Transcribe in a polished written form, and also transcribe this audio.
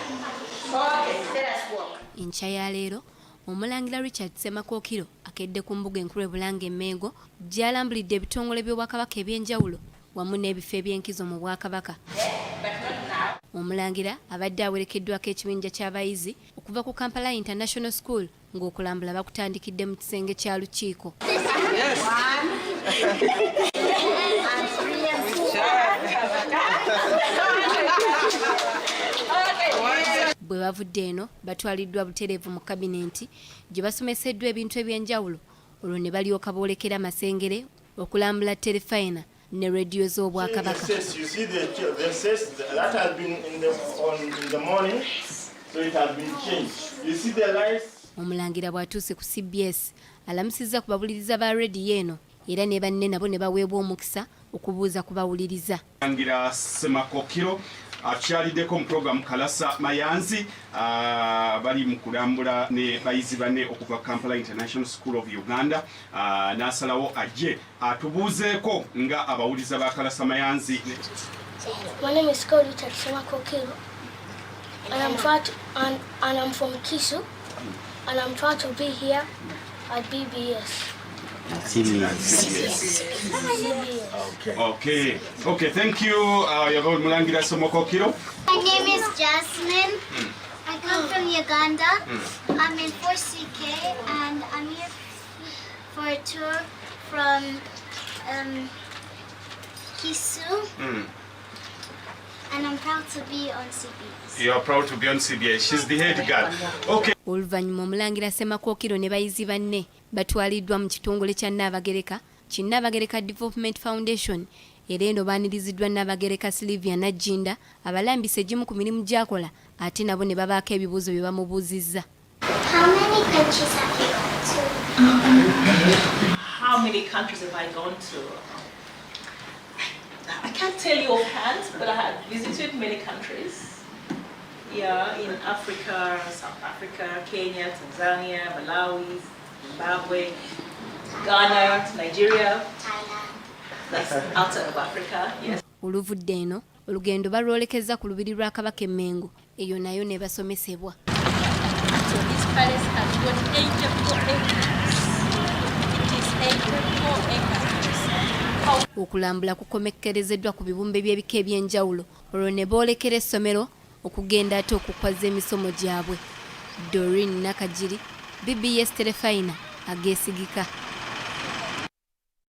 Okay, let us walk. Enkya ya leero Omulangira Richard Ssemakookiro akedde ku mbuga enkulu e Bulange e Mmengo gy'alambulidde ebitongole by'Obwakabaka eby'enjawulo wamu n'ebifo eby'enkizo mu Bwakabaka. Omulangira abadde awerekeddwako ekibinja ky'abayizi okuva ku Kampala International School ng'okulambula bakutandikidde mu kisenge kya Lukiiko. Bwe bavudde eno batwaliddwa butereevu mu kabinenti gye basomeseddwa ebintu eby'enjawulo olwo ne balyoka boolekera Masengere okulambula terefayina ne rediyo z'Obwakabaka. Omulangira bw'atuuse ku cbs alamusizza ku bawuliriza ba rediyo eno era ne banne nabo ne baweebwa omukisa okubuuza ku bawuliriza. Omulangira Ssemakokiro akyaliddeko mu pulogulaamu Kalasa Mayanzi bali mu kulambula ne bayizi banne okuva Kampala International School of Uganda n'asalawo ajje atubuuzeeko nga abawuliza ba Kalasa Mayanzi. My name is called Richard Ssemakokiro and I'm proud to, and I'm from Kisu and I'm proud to be here at BBS. CBS. Okay. Okay, thank you. Yaba Mulangira Ssemakokiro. My name is Jasmine. I come from Uganda. I'm in 4CK and I'm here for a tour from Kisu. And I'm proud to be on CBS. You are proud to be on CBS. She's the head girl. Okay. Oluvannyuma Omulangira Ssemakookiro ne bayizi banne batwaliddwa mu kitongole kya Nnaabagereka ki Nnaabagereka Development Foundation era eno baaniriziddwa Nnaabagereka Sylvia Nagginda abalambise egimu ku mirimu gy'akola ate nabo ne babaako ebibuuzo bye bamubuuzizza. How many countries have you gone to? How many countries have I gone to? I can't tell you offhand, but I have visited many countries. Yeah, in Africa, South Africa, Kenya, Tanzania, Malawi, Zimbabwe, Ghana, Nigeria. Thailand. That's outside of Africa, yes. Oluvudde eno olugendo balwolekezza ku lubiri lwa Kabaka e Mmengo eyo nayo ne basomesebwa. So this palace has got 84 acres. It is 84 acres. Okulambula kukomekkerezeddwa ku bibumbe by'ebika eby'enjawulo olwo ne boolekera essomero okugenda ate okukwazza emisomo gyabwe. Doreen Nakagiri, BBS Terefayina ageesigika.